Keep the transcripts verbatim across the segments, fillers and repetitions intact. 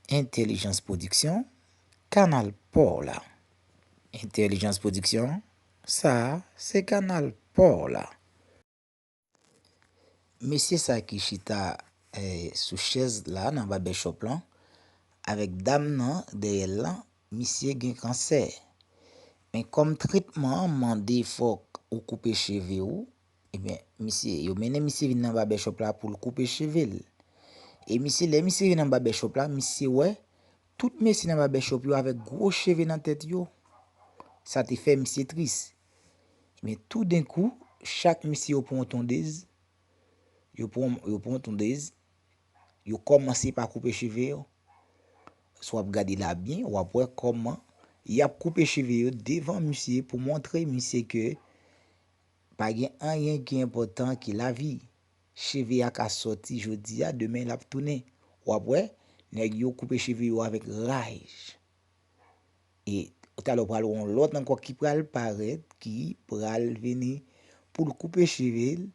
Entèlijans Pwodiksyon, kanal pa w la. Entèlijans Pwodiksyon, sa a se kanal pa w la. Mesye sa ki chita, eh, sou chèz la nan babèchòp lan, avèk dam nan dèyè l lan, misye gen kansè. Men kòm tretman an mande fòk ou koupe cheve w, ebyen, misye, yo mennen misye vin nan babèchòp la pou l koupe cheve l. E misye, lè misye vin nan babèchòp la, misye wè tout mesye nan babèchòp yo avèk gwo cheve nan tèt yo. Sa te fè misye tris. Men toudenkou, chak misye yo pran yon tondez, yo pran, yo pran yon tondez, yo kòmanse pa koupe cheve yo. Si w ap gade la byen, w ap wè kòman y ap koupe cheve yo devan misye pou montre misye ke pa gen anyen ki enpòtan ke lavi. Cheve a ka sòti jodi a, demen l ap tounen. W ap wè, nèg yo koupe cheve yo avèk raj. E talè w pral wè yon lòt ankò ki pral parèt, ki pral vini pou l koupe cheve l,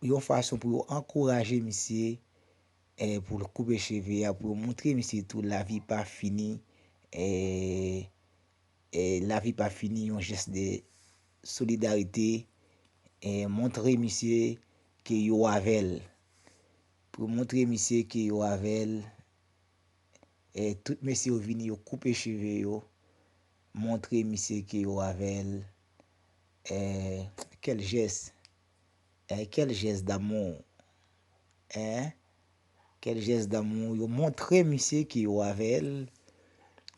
yon fason pou yo ankouraje misye, eh, pou l koupe cheve a, pou yo montre misye tou lavi pa fini, eh, eh, lavi pa fini, yon jès de solidarite, eh, montre misye ke yo avè l. Pou yo montre misye ke yo avè l, eh, tout mesye yo vini, yo koupe cheve yo, montre misye ke yo avè l. Eh, quel geste! Eh, quel geste d'amour! Hein? Quel geste d'amour! Yo montre misye ke yo avè l,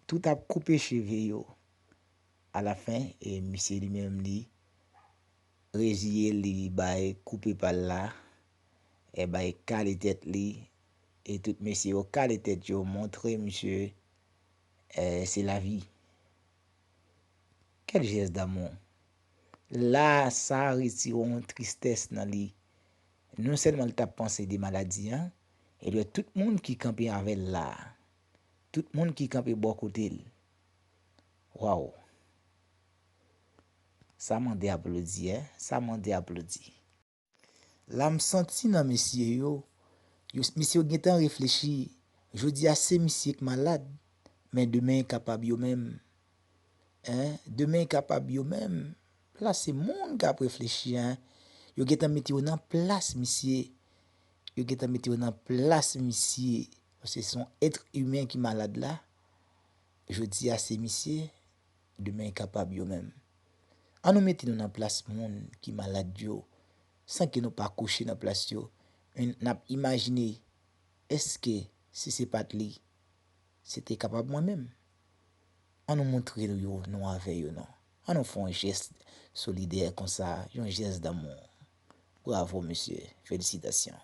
tout ap koupe cheve yo. Alafen, e misye li menm li reziye l, li bay koupe pa l la, e bay kale tèt li, e tout mesye yo kale tèt yo, montre misye, e se lavi. Quel geste d'amour! La, sa retire yon tristès nan li. Non sèlman l t ap panse de maladi an, e de tout moun ki kanpe avè l la. Tout moun ki kanpe bò kote l. Waw! Sa mande aplodi, en? Sa mande aplodi. La m santi nan mesye yo, yo, mesye yo gentan reflechi. Jodi a se misye k malad, men demen kapab yo menm. En? Demen kapab yo menm. La se moun k ap reflechi, en. Yo gentan mete yo nan plas misye. Yo gentan mete yo nan plas misye. Paske se yon èt imen ki malad la. Jodi a se misye, demen kapab yo menm. Ann nou mete nou nan plas moun ki malad yo, san ke nou pa kouche nan plas yo. N ap imajine, èske si se pa t li, se te kapab mwen menm? Ann nou montre yo nou avè yo non. Ann nou fè yon jès solidè konsa, yon jès damou. Bravo mesye, felisitasyon.